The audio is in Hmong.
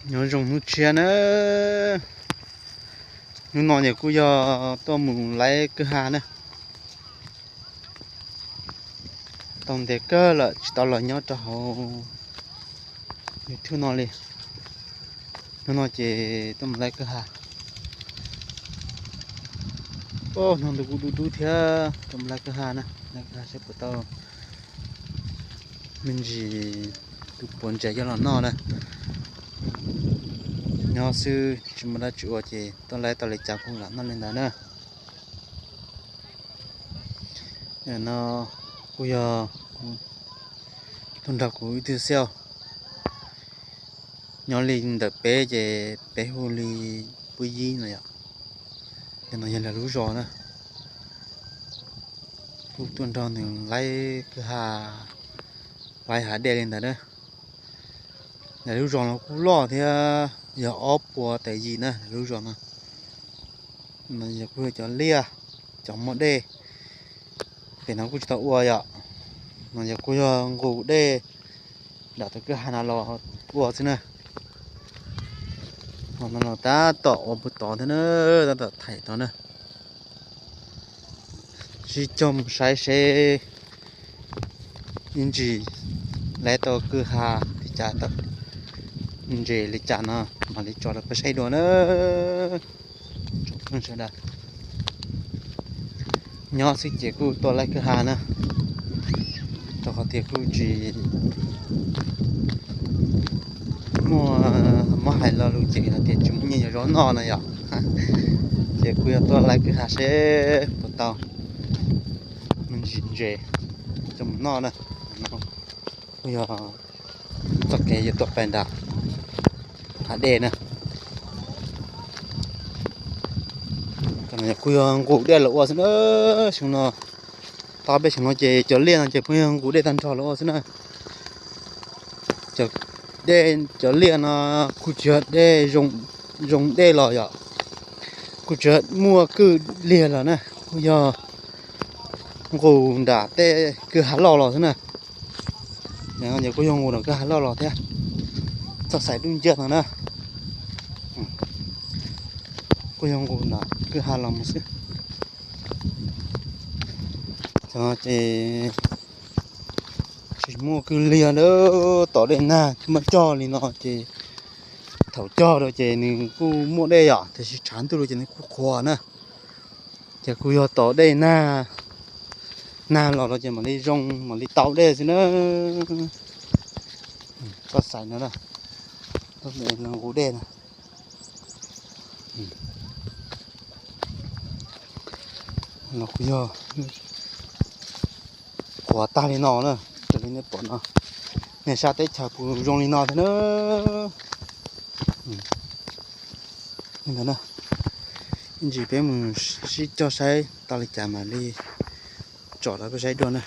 Nyob zoo hnub tshiab na, hnub no ces kuj yog tuaj mus laib kwj ha na. Tau ntev kawg lawm tsis tau los nyob rau hauv YouTube no li. Hnub no ces tuaj mus laib kwj ha. Hnub ntuj kuj dub dub thiab, tuaj mus laib kwj ha na, laib kwj ha saib puas tau me ntsis tus puav ntses coj los noj na. Nyob xwb tsis muaj dab tsi ua ces tuaj laib tau li cas kuj lam noj li ntawd na. No kuj yog tuaj nrog kuv ib tug xiaj, nyob li ntawm peb ces peb hu li Pub Yib no yom. Ces no yog lawv lub zos na. Kuj tuaj nrog nws laib kwj ha, laib hav dej li ntawd na. Lawv lub zos no kuj loj thiab, yog ob puas tawm yim na lub zos no. No yog kuj yog cov liaj, cov muaj dej, pem no kuj tsis tau ua yom. No yog kuj yog nqus dej nram tus kwj ha no los ua xwb na. Ho no los tab tom ua puag tod thiab na, tab tom thaim tod na. Sib cog mus saib seb ib ntsis laib tau kwj ha li cas, tau ntses li cas no mam li tso rau peb saib dua na. Sawv daws, nyob xwb ces kuj tuaj laib kwj ha na, rau qhov tias kuj tsis muaj, muab hais lo lus ces hais tias tsis muaj nyiaj yuav zaub noj no yom. Ces kuj yog tuaj laib kwj ha seb puas tau me ntsis ntses coj mus noj na. Kuj yog txoj kev yuav tuaj pais nram hav dej na. Kuj yog nqus dej los ua xwb na. Xyoo no, tau peb xyoo no ces cov liaj no ces pheej yog nqus dej tag nrho los ua xwb na. Cov dej, cov liaj no kuj tsis yog dej zoo dej los yom, kuj tsis yog muaj kwj liag los na, kuj yog nqus nram tej kwj ha loj los xwb na. Ces kuj yog nqus nram kwj ha loj los thiab, txoj xaim dub nciab no na. Kuj yog nqus nram kwj ha los mus xwb. Ces tsis muaj kwj liag na, tom dej nag muaj cog li no ces thaum cog rau ces nws kuj muaj dej yom, tiam sis tshav ntuj rau ces nws kuj qhuav na. Ces kuj yog tom dej nag, nag los rau ces mam li zoo mam li tau dej xwb na. Txoj xaim no, nqus dej no los kuj yog qhuav tag li no na, raws li nej pom no, nej sab teb chaws puas zoo li no thiab na. Ib ntsis peb mus sib cog saib tau li cas mam li tsom rau peb saib dua na.